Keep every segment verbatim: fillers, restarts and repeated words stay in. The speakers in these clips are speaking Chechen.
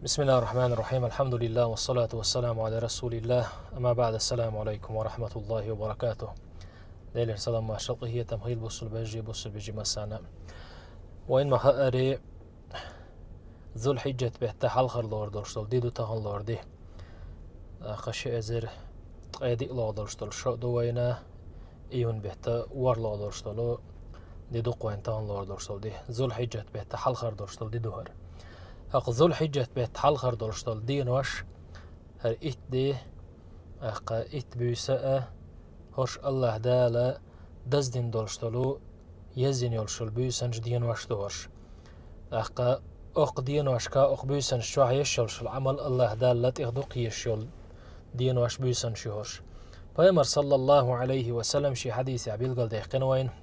بسم الله الرحمن الرحيم. الحمد لله والصلاة والسلام على رسول الله. أما بعد، السلام عليكم ورحمة الله وبركاته. Делера салам, маршал, къахетам хуьлда бусалба вежарий, бусалба йижарий массарна. Вайна ма хаъара, Зулхьиджат бетта хьалхара лоруш долуш долу ди ду тахана лоруш ди. ТӀаккха ши эзар ткъе диъ лоруш долуш долу шо ду вайна, июнь бетта ворхӀ лоруш долу ди ду-кх вайна тахана лоруш долуш долу ди. Зулхьиджат бетта хьалхара долуш долу ди ду хӀара. ТӀаккха Зулхьиджат бетта хьалхара долуш долу денош, хӀара итт ди, тӀаккха итт буьйса а, хӀорш АллахӀ Дала даздина долуш долу, езйина йолуш йолу буьйсанаш, денош ду хӀорш. ТӀаккха окху деношка, окху буьйсанаш чохь еш йолуш йолу Ӏамал АллахӀ Далла тӀех дукха еш йолу денош, буьйсанаш ю хӀорш. Пайхамар, саллаллаху Ӏалайхи ва саллам, шен хьадисехь билгалдаьккхина вайна: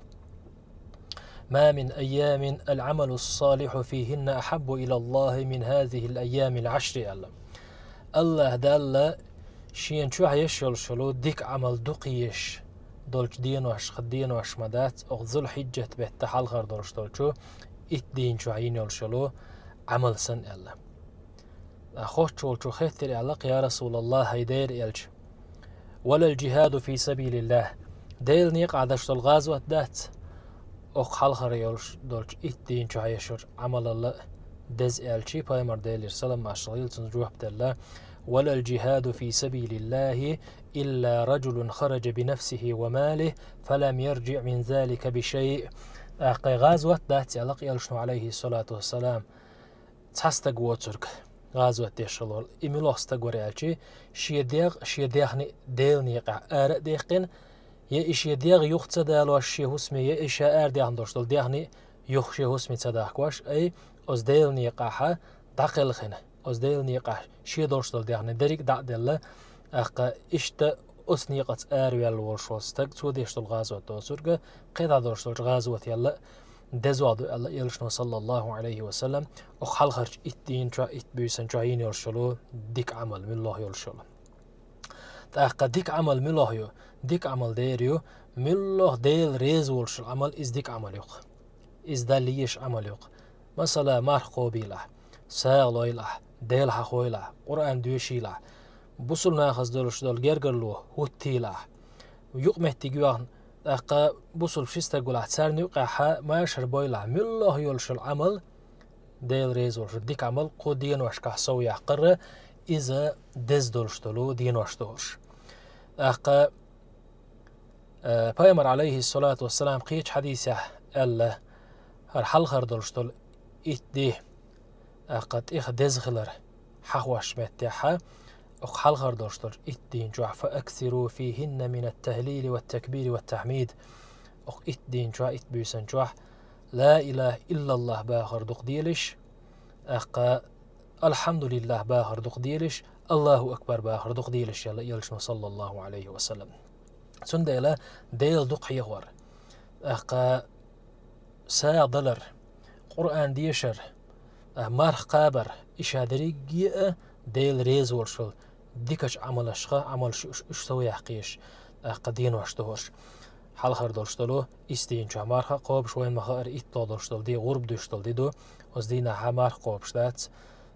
«ما من أيام العمل الصالح فيهن أحب إلى الله من هذه الأيام العشر», аьлла. АллахӀ Далла Шена чохь еш йолуш йолу дика Ӏамал дукха еш долчу деношха денош ма дац окху Зулхьиджат бетта хьалхара долуш долчу итт дийна чохь йина йолуш йолу Ӏамал санна, аьлла. Хоттуш волчо хеттира аьлла-кх: «Я Расулаллах, хӀай Делан элча, валал джихаду фи сабилиллах, Делан некъахь деш долу гӀазот дац окху хьалхара йолуш долчу итт дийна чохь еш йолчу Ӏамалалла деза?» аьлча, Пайхамар, Делера салам-маршалла хуьлда цунна, жоп делла: «Валал джихаду фи сабилиллахи илла раджулун хараджа би нафсихи ва малихи, фалам ярджиъ мин залика би шайъ». ТӀаккха гӀазот дац аьлла-кх элчано, Ӏалайхи салату вассалам, цхьа стаг воцург гӀазот деш хилла волу. И муьлха стаг вара аьлча, шен дегӀ, шен даьхни Делан некъахь ара а даьккхина, я и шен дегӀ юха ца далош шен хӀусаме, я и ша арадаьхна долуш долу даьхни юха шен хӀусаме ца дахкош, ай, оцу Делан некъахь дӀакхелхина, оцу Делан некъахь шен долуш долу даьхни дерриг а дӀа а делла, тӀаккха иштта оцу некъаца араваьлла волуш волу стаг, цо деш долу гӀазот доцург, кхидӀа долуш долчу гӀазоталла деза ваха ду аьлла элчано, саллаллаху Ӏалайхи ва саллам, окху хьалхарчу итт дийна чохь, итт буьйсанна чохь йина йолуш йолу дика Ӏамал муьлха йолуш йолу. ТӀаккха дика Ӏамал муьлха ю? Дика Ӏамал дера ю, муьлха Дела реза волуш йолу Ӏамал, иза дика Ӏамал ю-кх. Иза Далла езаш Ӏамал ю-кх. Масала, марха кхобийлахь, сагӀа лойлахь, Дела хьахойлахь, Къуръан доьшийлахь, бусулба нахаца долуш долу гергарло хӀуттийлахь, юкъаметтиг йоьхна, тӀаккха бусулба ши стаг гулахь, царна юкъехь машар бойлахь, муьлха йолуш йолу Ӏамал, Дела реза волуш йолу дика Ӏамал кху деношкахь сов яккхара, иза деза долуш долу денош долуш. ТӀаккха Э, Пайхамар, Ӏалайхи салату вассалам, кхечу хьадисехь аьлла, хӀара хьалхара долуш долу итт ди, тӀаккха тӀех деза хилар хьахош меттехь, окху хьалхара долуш долчу итт дийна чохь: «Фа аксиру фихинна мин ат-тахлили ват-такбири ват-тахмид». Окху итт дийна чохь, итт буьйсанна чохь ла илаха иллаллах бахар дукха делаш, тӀаккха «Алхьамдулиллах» бахар дукха делаш, «Аллаху акбар» бахар дукха делаш аьлла элчано, саллаллаху Ӏалайхи ва саллам. Цундела Дела дукха хьехор, тӀаккха сагӀа далар, Къуръан дешар, а, марха кхабар, и ша дерриге а Дела реза волуш йолу дикачу Ӏамалашха, Ӏамалш уьш, уьш сов яккхийш, тӀаккха денош ду хӀорш. Хьалхара долуш долу итт дийна чохь марха а кхобуш, вайна ма-хаъара, итталгӀа долуш долу ди, гӀурба дуьсуш долу ди ду, оцу дийнахь марха кхобуш дац.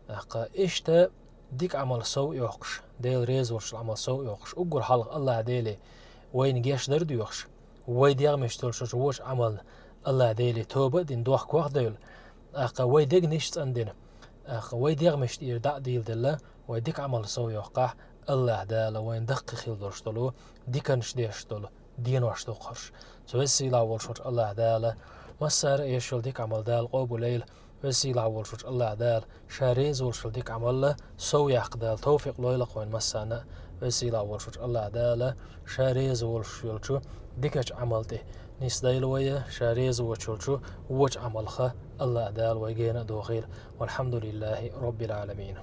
ТӀаккха иштта дика Ӏамал сов йоккхуш, Дела реза волуш Ӏамал сов йоккхуш, уггар хьалха АллахӀ Деле вайна гечдар а доьхуш, вай дегӀмашца долуш долчу вочу Ӏамална АллахӀ Деле тоба а дина, дохко а девлла, тӀаккха вай дегнаш а цӀандина, тӀаккха вай дегӀмаш тӀера дӀа а дийладелла, вай дика Ӏамал сов йоккхахь, АллахӀ Дала вайна даккхий хила долуш долу, диканаш деш долу денош ду-кх хӀорш. Цу веза-сийлахь волуш волчу АллахӀ Дала массара а еш йолу дика Ӏамал Дала къобалйойла. Веза-сийлахь волуш волчу АллахӀ Дала Ша реза волуш йолу дика Ӏамал сов яккха Дала товфикъ лойла-кх вайна массарна а. Веза-сийлахь волуш волчу АллахӀ Дала Ша реза волуш йолчу дикачу Ӏамал тӀе нисдойла вай, Ша реза воцуш йолчу вочу Ӏамалха АллахӀ Дала вай гена а дохийла. Валхьамдулиллахи Роббил Ӏаламин.